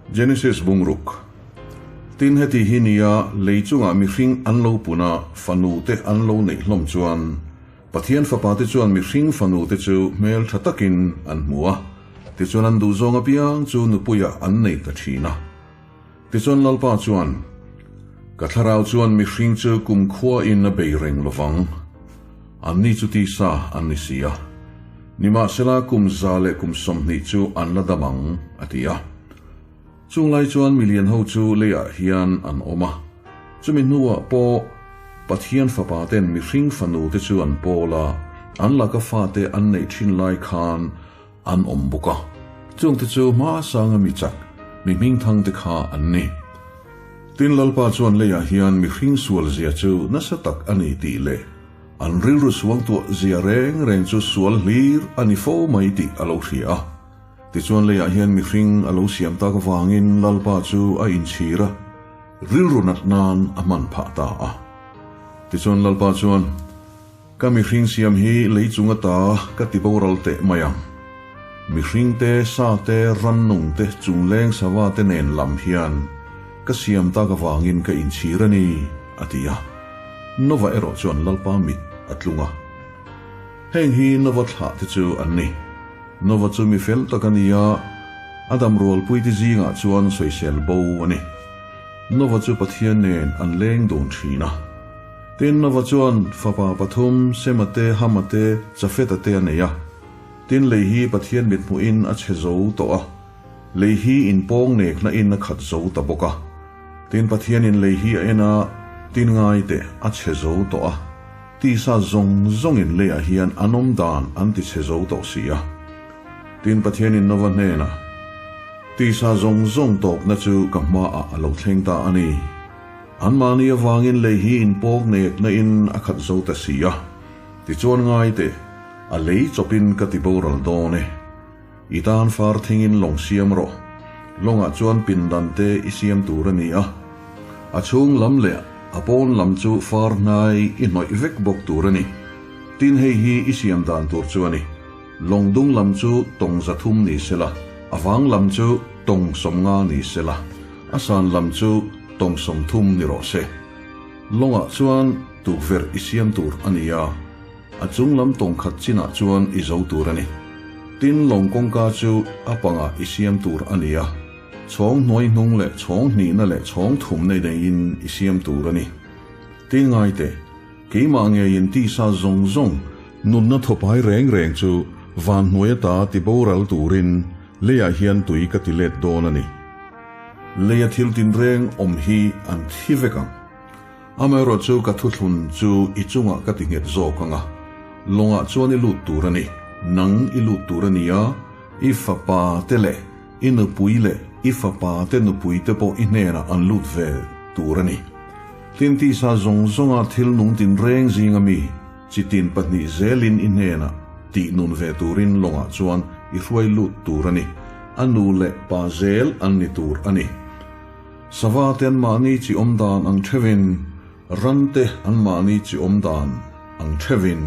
Genesis bungruk. Tin heti hi nia lei chungah mihring an lo pun a, fanu te an lo neih hlawm chuan Pathian fapa te chuan mihring fanu te chu hmel tha takin an hmu a, tichuan an duhzawng apiang chu nupuiah an nei ta thin a. Tichuan Lalpa chuan, Ka thlarau chuan mihring chu kumkhua in a bei reng lovang. Anni chu tisa an ni si a. Nimahsela kum 120 chu an la dam ang, a ti a. Chung lai chuan milian ho chu leiah hian an awm a. Chumi hnuah pawh Pathian fapa ten mihring fanu te chu an pawl a, an laka fate an neih thin lai khan an awm bawk a. Chungte chu hmasanga mi chak, mi hmingthang te kha an ni. Tin Lalpa chuan leiah hian mihring sual zia chu nasa tak a ni tih leh an rilru suang tuah zia reng reng chu sual hlir a ni fo mai tih a lo hria a. Tichuan leiah hian mihring a lo siam tak avangin Lalpa chu a inchhir a, rilru nat nan a hman phah ta a. Tichuan Lalpa chuan, Ka mihring siam hi lei chung ata ka ti boral teh mai ang. Mihring te, sa te, rannung te, chungleng sava te nen lam hian ka siam tak avangin ka inchhir a ni, a ti a. Nova erawh chuan Lalpa mit a tlung a. Heng hi Nova thlah te chu an ni. Nova chu mi fel tak a ni a, a dam rualpuite zingah chuan sawisel bo a ni. Nova chu Pathian nen an leng dun thin a. Tin, Nova chuan fapa pathum, Sema te, Hama te, Jafeta te a nei a. Tin, lei hi Pathian mithmuhin a chhe zo tawh a, lei hi inpawng nekna in a khat zo ta bawk a. Tin, Pathianin lei hi a en a, tin ngai teh a chhe zo tawh a, tisa zawng zawngin leiah hian an awm dan an ti chhe zo tawh si a. Tin, Pathianin Nova hnenah, Tisa zawng zawng tawpna chu ka hmaah a lo thleng ta a ni. Anmahni avangin lei hi inpawk nekna in a khat zo ta si a, tichuan ngai teh, a lei chawpin ka ti boral dawn e. I tan far thingin lawng siam rawh, lawngah chuan pindan te i siam tur a ni a, a chhung lam leh a pawn lam chu far hnai i hnawih vek bawk tur a ni. Tin hei hi i siam dan tur chu a ni, lawng dung lam chu tawng 300 ni sela, a vang lam chu tawng 50 ni sela. A san lam chu tawng 30 ni rawh se. Lawngah chuan tukverh i siam tur a ni a, a chung lam tawng khat chinah chuan i zo tur a ni. Tin, lawng kawngka chu a pangah i siam tur a ni a, chhawng hnuai hnung leh chhawng hnihna leh chhawng thum nei neiin i siam tur a ni. Tin, ngaite, keimah ngeiin tisa zawng zawng nunna thawpai reng reng chu van hnuai ata ti boral turin leiah hian tui ka ti let dawn a ni. Leia thil tinreng awm hi an thi vek ang. Amaherawh chu ka thuthlun chu i chungah ka ti nghet zawk ang a, lawngah chuan i lut tur a ni, nang i lut tur a ni a, i fapa te leh i nupui leh i fapa te nupui te pawh i hnenah an lut ve tur a ni. Tin tisa zawng zawnga thil nung tinreng zinga mi chi tin pahnih zelin i hnenah tih nun ve turin lawngah chuan i hruai lut tur a ni. A nu leh pa zel an ni tur a ni. Sava te an mahni chi awm dan ang theuhin, ran te an mahni chi awm dan ang theuhin,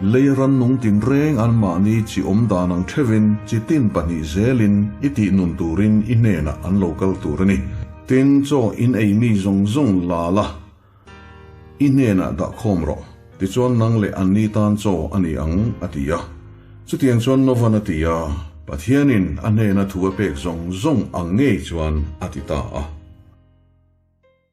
lei rannung tinreng an mahni chi awm dan ang theuhin chi tin pahnih zelin i tih nun turin i hnenah an lo kal tur a ni. Tin, chaw in ei mi zawng zawng la la, I hnenah dah khawm rawh, tichuan nang leh anni tan chaw a ni ang, a ti a. Chutiang chuan Novan a ti a, Pathianin a hnena thu a pek zawng zawng ang ngei chuan a ti ta a.